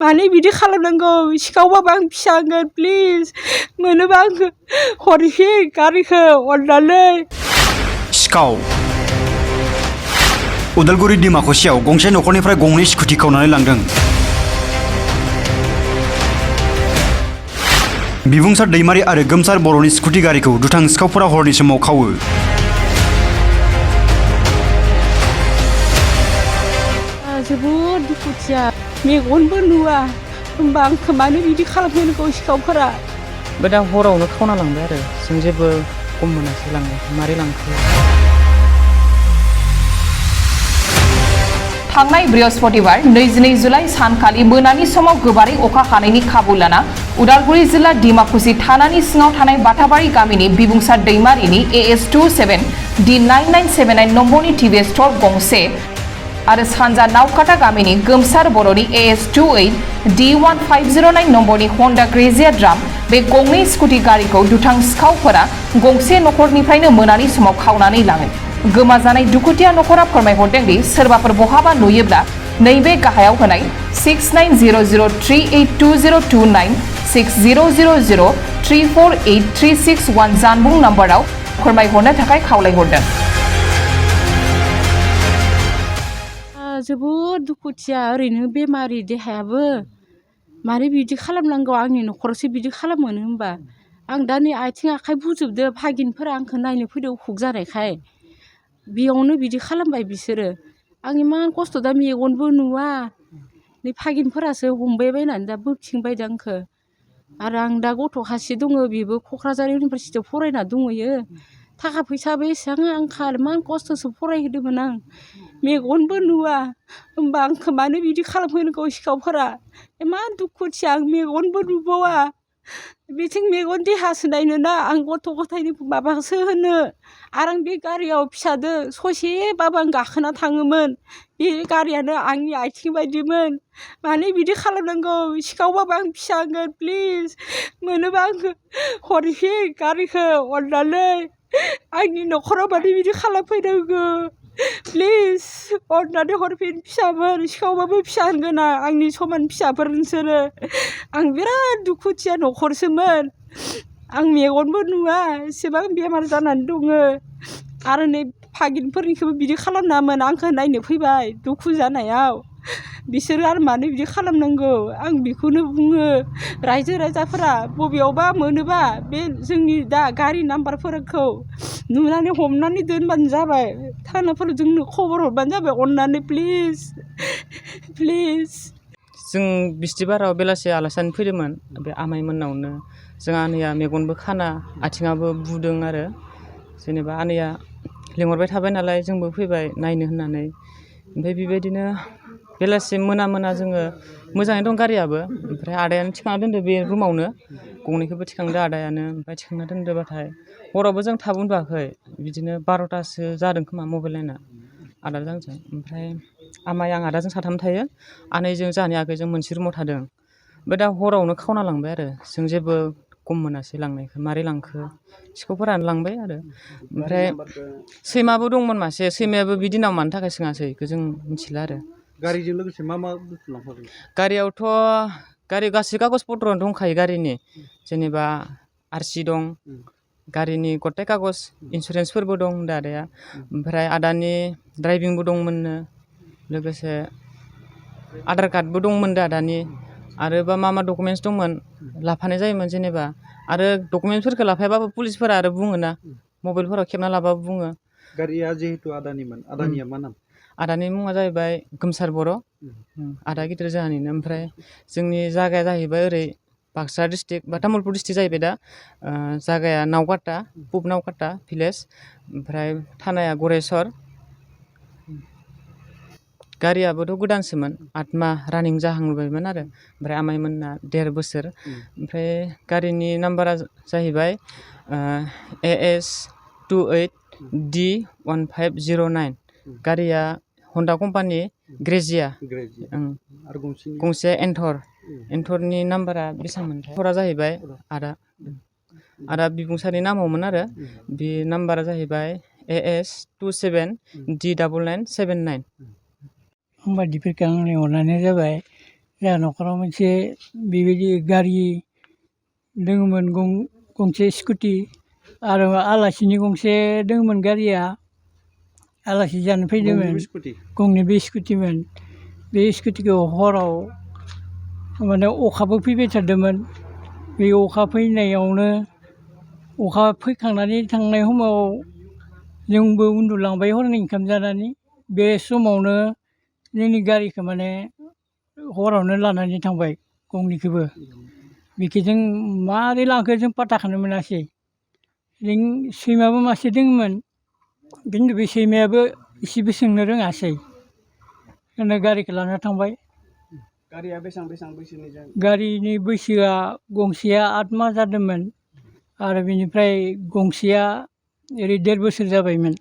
माने बिदि खालामनांगौ सिखावबाबो आं फिसा होगोन प्लिज मोनोबा आंखौ हरफिन गारिखौ अननानै सिखाव उदालगुरि दिमाकुसियाव गंसे नखरनिफ्राय गंनै स्कुटि खावनानै लांदों। बिबुंसार दैमारि आरो गोमसार बर'नि स्कुटि गारिखौ दुथां सिखावफोरा हरनि समाव खावो। जोबोद दुखुथिया मेगनबो नुवा होमबा आंखौ मानो बिदि खालामहोनांगौ सिखावफोरा। बे दा हरावनो खावना लांबाय आरो जों जेबो गम मोनासै लांनायखौ मारै लांखो। थांनाय बृहस्पतिबार 22 जुलाइ सानखालि मोनानि समाव गोबारै अखा हानायनि खाबु लाना उदालगुरि जिल्ला डिमाकुसि थानानि सिङाव थानाय बाथाबारि गामिनि बिबुंसार दैमारिनि AS27 D9979 नम्बरनि टिभि स्ट'र गंसे आरो सानजा नावकाटा गामिनि गोमसार बर'नि AS28 D1509 नम्बरनि हन्डा ग्रेजिया ड्राम बे गंनै स्कुटि गारिखौ दुथां सिखावफोरा गंसे नखरनिफ्रायनो मोनानि समाव खावनानै लाङो। गोमाजानाय दुखुथिया नखरा फोरमायहरदों दि सोरबाफोर बहाबा नुयोब्ला नैबे गाहायाव होनाय 6900382029 6000348361 जानबुं नम्बराव फोरमायहरनो थाखाय खावलायहरदों। जोबोद दुखुथिया ओरैनो बेमारि देहायाबो मारै बिदि खालामनांगौ आंनि न'खरावसो बिदि खालामोनो होमबा आं दा नै आथिं आखाइ बुजोबदो भागिनफोरा आंखौ नायनो फैदो उसुख जानायखाय बेयावनो बिदि खालामबाय बिसोरो आं इमान खस्थ' दा मेगनबो नुवा नै भागिनफोरासो हमबाय बायनानै दा बोथिंबायदो आंखौ आरो आं दा गथ' सासे दङ बेबो क'क्राझार इउनिभारसिटियाव फरायना दंहैयो थाखा फैसाबो एसेबां आंखाल इमान खस्थ'सो फरायहोदोंमोन आं मेगनबो नुवा होमबा आंखौ मानो बिदि खालामहोनांगौ सिखावफोरा इमान दुखुथिया आं मेगनबो नुबावा बिथिं मेगन देहासो नायनोना आं गथ' गथायनि माबासो होनो आरो आं बे गारियाव फिसादो ससेबाबो आं गाखोना थाङोमोन बे गारियानो आंनि आथिं बायदिमोन मानो बिदि खालामनांगौ सिखावबाबो आं फिसा होगोन प्लिज मोनोबा आंखौ हरफिन गारिखौ अननानै आंनि न'खराव मानो बिदि खालामफैनांगौ प्लिज अननानै हरफिन फिसाफोर सिखावबाबो फिसा होनगोन आंनि समान फिसाफोर नोंसोरो आं बिराद दुखुथिया न'खरसोमोन आं मेगनबो नुवा एसेबां बेमार जानानै दङ आरो नै भागिनफोरनिखौबो बिदि खालामनामोन आंखौ नायनो फैबाय दुखु जानायाव बिसोरो आरो मानो बिदि खालामनांगौ आं बेखौनो बुङो रायजो राजाफोरा बबेयावबा मोनोबा बे जोंनि दा गारि नाम्बारफोरखौ नुनानै हमनानै दोनबानो जाबाय थानाफोराव जोंनो खबर हरबानो जाबाय अननानै प्लिज प्लिज। जों बिस्थिबाराव बेलासि आलासि जानो फैदोंमोन बे आमाइमोननावनो जोंहा आनैया मेगनबो खाना आथिङाबो बुदों आरो जेनेबा आनैया लिंहरबाय थाबाय नालाय जोंबो फैबाय नायनो होननानै ओमफ्राय बेबायदिनो बेलासि मोना जोङो मोजाङै दं गारियाबो ओमफ्राय आदायानो थिखांना दोनदो बे रुमावनो गंनैखौबो थिखांदो आदायानो ओमफ्राय थिखांना दोनदोबाथाय हरावबो जों थाब उन्दुआखै बिदिनो 12थासो जादों खोमा मबाइल नायना आदाजों आंजों ओमफ्राय आमाइ आं आदाजों साथाम थायो आनैजों जोंहानि आगैजों मोनसे रुमाव थादों ओमफ्राय दा हरावनो खावना लांबाय आरो जों जेबो गम मोनासै लांनायखौ मारै लांखो सिखावफोरानो लांबाय आरो ओमफ्राय सैमाबो दंमोन मासे सैमायाबो बि दिनाव मानि थाखाय सोङासै बेखौ जों मिथिला आरो गारिजों लोगोसे मा बुस्थु लांफादों गारियावथ' गारि गासै कागज पत्रआनो दंखायो गारिनि जेनेबा आरसि दं गारिनि गथाय कागज इन्सुरेन्सफोरबो दं होनदो आदाया ओमफ्राय आदानि ड्राइभिंबो दंमोननो लोगोसे आधार कार्डबो दंमोनदो आदानि आरो बा मा डकुमेन्टस दंमोन लाफानाय जायोमोन जेनेबा आरो डकुमेन्टसफोरखौ लाफायाबाबो पुलिसफोरा आरो बुङोना मबाइलफोराव खेबना लाबाबो बुङो। गारिया जिहेतु आदानिमोन आदानिया मा नाम? आदानि मुङा जाहैबाय गोमसार बर' आदा गिदिर जोंहानिनो ओमफ्राय जोंनि जायगाया जाहैबाय ओरै बाक्सा डिस्ट्रिक्ट बा तामुलपुर डिस्ट्रिक्ट जाहैबाय दा जायगाया नावकाटा पुब नावकाटा भिलेज ओमफ्राय थानाया गरेस्वर गारियाबोथ' गोदानसोमोन 8 माह रानिं जाहांबायमोन आरो ओमफ्राय आमाइमोनना 1.5 बोसोर ओमफ्राय गारिनि नाम्बारा जाहैबाय AS28 D1509 गारिया हन्डा कम्पानि ग्रेजिया आरो गंसे एन्थरनि नाम्बारा बेसेबांमोनथाय एन्थरा जाहैबाय आदा बिबुंसारनि नामावमोन आरो बे नाम्बारा जाहैबाय AS27 D9979 बायदिफोरखौ आं लिंहरनानै जाबाय जोंहा न'खराव मोनसे बेबायदि गारि दोङोमोन गंसे स्कुटि आरो आलासिनि गंसे दोङोमोन गारिया आलासि जानो फैदोंमोन गंनै बे स्कुटिमोन बे स्कुटिखौ हराव माने अखाबो फैबाय थादोंमोन बे अखा फैनायावनो अखा फैखांनानै थांनाय समाव जोंबो उन्दुलांबाय हरनि ओंखाम जानानै बे समावनो जोंनि गारिखौ माने हरावनो लानानै थांबाय गंनैखौबो बेखौ जों मारै लांखो जों पात्ताखौनो मोनासै जों सैमाबो मासे दङमोन खिन्थु बे सैमायाबो एसेबो सोंनो रोङासै गारिखौ लाना थांबाय गारिया बेसेबां बैसोनि गारिनि बैसोआ गंसेया 8 माह जादोंमोन आरो बेनिफ्राय गंसेया ओरै 1.5 बोसोर जाबायमोन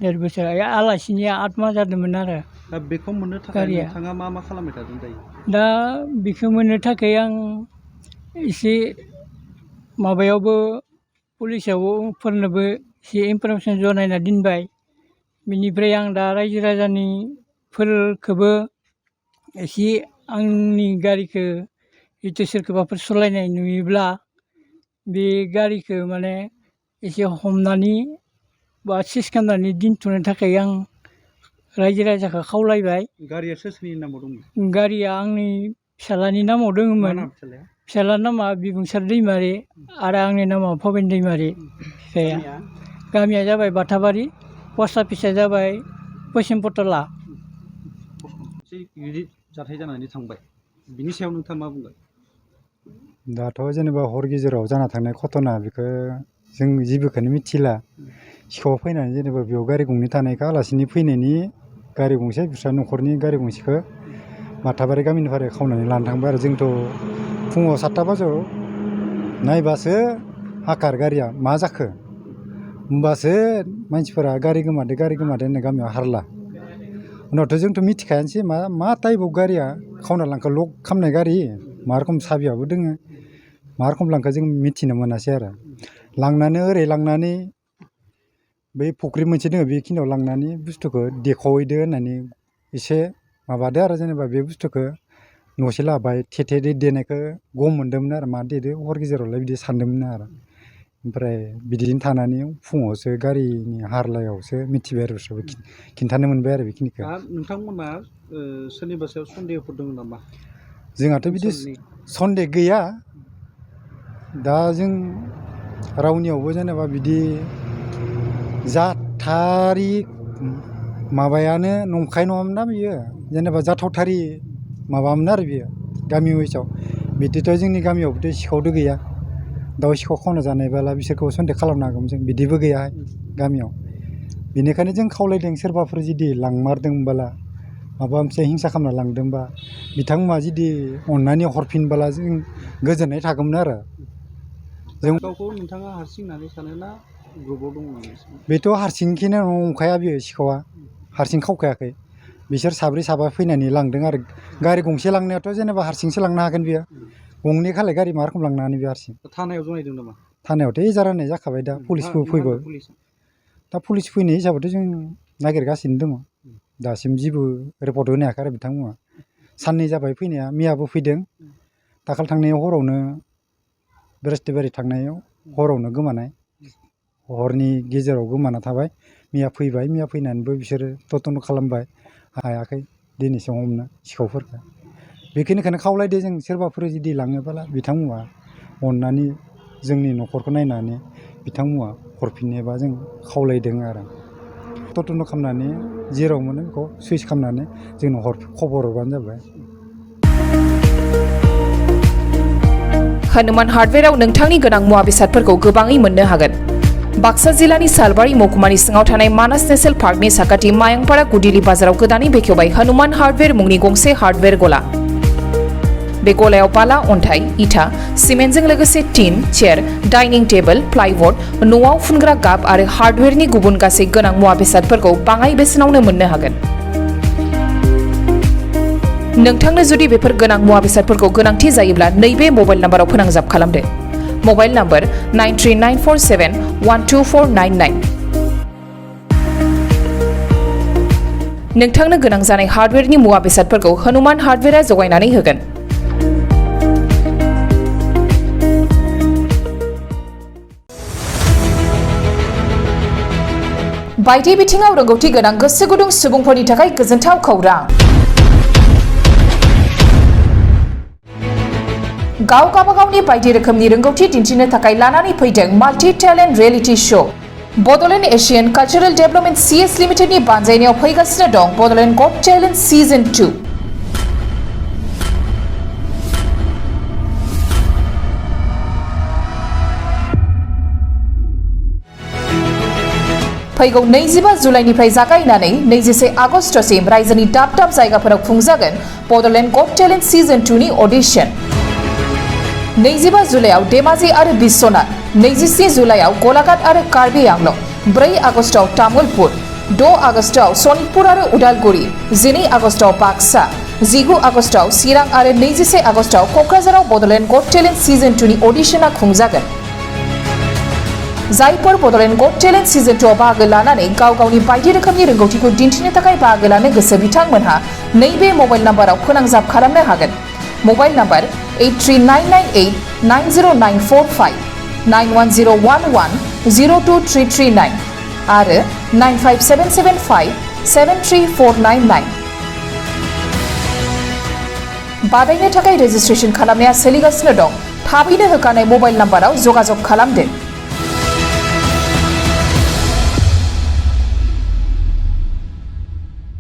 1.5 बोसोर आलासिनिया 8 माह जादोंमोन आरो दा बेखौ मोननो थाखाय नोंथाङा मा खालामबाय थादों दायो दा बेखौ मोननो थाखाय आं एसे माबायावबो पुलिसावफोरनोबो एसे इनफरमेसन जनायना दोनबाय बिनिफ्राय आं दा रायजो राजानिफोरखौबो एसे आंनि गारिखौ जितु सोरखौबाफोर सालायनाय नुयोब्ला बे गारिखौ माने एसे हमनानै बा सिज खालामनानै दोनथ'नो थाखाय आं रायजो राजाखौ खावलायबाय गारिया सोरनि नामाव दंमोन गारिया आंनि फिसाज्लानि नामाव दङमोन फिसाज्लानि नामा बिबुंसार दैमारि आरो आंनि नामा भबेन दैमारि फिसाया गामिया जाबाय बाथाबारि पस्ट अफिसा जाबाय पश्चिम पटला गिदिर जाथाय जानानै थांबाय बिनि सायाव नोंथाङा मा बुंगोन दाथ' जेनेबा हर गेजेराव जाना थांनाय घटना बेखौ जों जेबोखौनो मिथिला सिखाव फैनानै जेनेबा बेयाव गारि गंनै थानायखौ आलासिनि फैनायनि गारि गंसे बिस्रा न'खरनि गारि गंसेखौ बाथाबारि गामिनिफ्राय खावनानै लानो थांबाय आरो जोंथ' फुङाव 7टा बाजियाव नायबासो हाखार गारिया मा जाखो होमबासो मानसिफोरा गारि गोमादो होनना गामियाव हारला उनावथ' जोंथ' मिथिखायानोसै मा टाइपआव गारिया खावना लांखो लक खालामनाय गारि मा रोखोम साबियाबो दोङो मा रोखोम लांखो जों मिथिनो मोनासै आरो ओरै लांनानै बै फुख्रि मोनसे दङ बेखिनियाव लांनानै बुस्थुखौ देखावहैदो होननानै एसे माबादो आरो जेनेबा बे बुस्थुखौ न'से लाबाय थेथे देनायखौ गम मोन्दोंमोन आरो मा देदो हर गेजेरावलाय बिदि सानदोंमोन आरो ओमफ्राय बिदिनो थानानै फुङावसो गारिनि हारलायावसो मिथिबाय आरो बिसोरबो खिन्थानो मोनबाय आरो बेखिनिखौ नोंथांमोना सोरनिबा सायाव सन्देहफोर दङ नामा जोंहाथ' बिदि सन्देह गैया दा जों रावनियावबो जेनेबा बिदि जाथारि माबायानो नंखाय नङामोन ना बियो जेनेबा जाथावथारि माबामोन आरो बियो गामि वाइसआव बिदिथ' जोंनि गामियावबोथ' सिखावदो गैया दाउ सिखाव खावना जानायबाला बिसोरखौ सन्देह खालामनो हागौमोन जों बिदिबो गैया गामियाव बेनिखायनो जों खावलायदों सोरबाफोर जुदि लांमारदोंबाला माबा मोनसे हिंसा खालामना लांदोंबा बिथांमोना जुदि अननानै हरफिनबोला जों गोजोननाय थागौमोन आरो जों गावखौ नोंथाङा हारसिं होननानै सानोना ग्रुपआव दङ बेथ' हारसिंखिनो नंखाया बियो सिखावा हारसिं खावखायाखै बिसोर साब्रै साबा फैनानै लांदों आरो गारि गंसे लांनायाथ' जेनेबा हारसिंसो लांनो हागोन बियो गंनै खालाय गारि मा रोखोम लांनो हानो बे हारसिं थानायाव जनायदों नामा थानायावथ' एजार होननाय जाखाबाय दा पुलिसबो फैबाय दा पुलिस फैनाय हिसाबैथ' जों नागिरगासिनो दङ दासिम जेबो रिपर्ट होनो हायाखै आरो बिथांमोना साननै जाबाय फैनाया मैयाबो फैदों दाखालि थांनायाव हरावनो बृहस्पतिबार थांनायाव हरावनो गोमानाय हरनि गेजेराव गोमाना थाबाय मैया फैनानैबो बिसोरो तदन्त खालामबाय हायाखै दिनैसिम हमनो सिखावफोरखौ बेखिनिखौनो खावलायदो जों सोरबाफोर जुदि लाङोब्ला बिथांमोना अननानै जोंनि न'खरखौ नायनानै बिथांमोना हरफिननोबा जों खावलायदों आरो तदन्त खालामनानै जेराव मोनो बेखौ सुइस खालामनानै जोंनो खबर हरबानो जाबाय हनुमान हार्डवेराव नोंथांनि गोनां मुवा बेसादफोरखौ गोबाङै मोननो हागोन बाक्सा जिल्लानि सालबारि महकुमानि सिङाव थानाय मानास नेशनेल पार्कनि साखाथि मायंपारा गुदिली बाजाराव गोदानै बेखेवबाय हनुमान हार्डवेर मुंनि गंसे हार्डवेर गला बे गलायाव बाला अन्थाइ इटा सिमेन्टजों लोगोसे टिन चेयार डाइनिं टेबोल प्लाइबर्ड न'आव फुनग्रा गाब आरो हार्डवेरनि गुबुन गासै गोनां मुवा बेसादफोरखौ बाङाय बेसेनावनो मोननो हागोन नोंथांनो जुदि बेफोर गोनां मुवा बेसादफोरखौ गोनांथि जायोब्ला नैबे मबाइल नाम्बाराव फोनांजाब खालामदो मबाइल नाम्बार 93947124999 नोंथांनो गोनां जानाय हार्डवेयारनि मुवा बेसादफोरखौ हनुमान हार्डवेयारआ जगायनानै होगोन। बायदि बिथिङाव रोंगौथि गोनां गोसो गुदुं सुबुंफोरनि थाखाय गोजोनथाव खौरां। गावगावनि बायदि रोखोमनि रोंगौथि दिन्थिनो थाखाय लानानै फैदों multi talent reality show. Bodoland Asian cultural development CS लिमिटेडनि बानजायनायाव फैगासिनो दं बड'लेण्ड गट टेलेन्ट सिजन 2। फैगौ 25 जुलाइनिफ्राय जागायनानै 21 आगस्तसिम रायजोनि दाब दाब जायगाफोराव खुंजागोन बड'लेण्ड गट टेलेन्ट सिजन 2 नि अडिशन। 25 जुलाइआव धेमाजि आरो बिश्वनाथ, 27 जुलाइआव गलाघाट आरो कार्बि आंलं, 4 आगस्टआव तामुलपुर, 6 आगस्टआव सनितपुर आरो उदालगुरि, 12 आगस्टआव बाक्सा, 19 आगस्टआव चिरां आरो 21 आगस्टआव क'क्राझाराव बड'लेण्ड गट टेलेन्ट सिजन 2 नि अडिशना खुंजागोन। जायफोर बड'लेण्ड गट टेलेन्ट सिजन 2 आव बाहागो लानानै गावगावनि बायदि रोखोमनि रोंगौथिखौ दिन्थिनो थाखाय बाहागो लानो गोसो बिथांमोनहा नैबे मबाइल नाम्बाराव फोनांजाब खालामनो हागोन। मबाइल नाम्बार 8399890945, 9101102339 आरो 95775733499। बादायनो थाखाय रेजिस्ट्रेशन खालामनाया सोलिगासिनो दं। थाबैनो होखानाय मबाइल नाम्बाराव जगाजग खालामदो।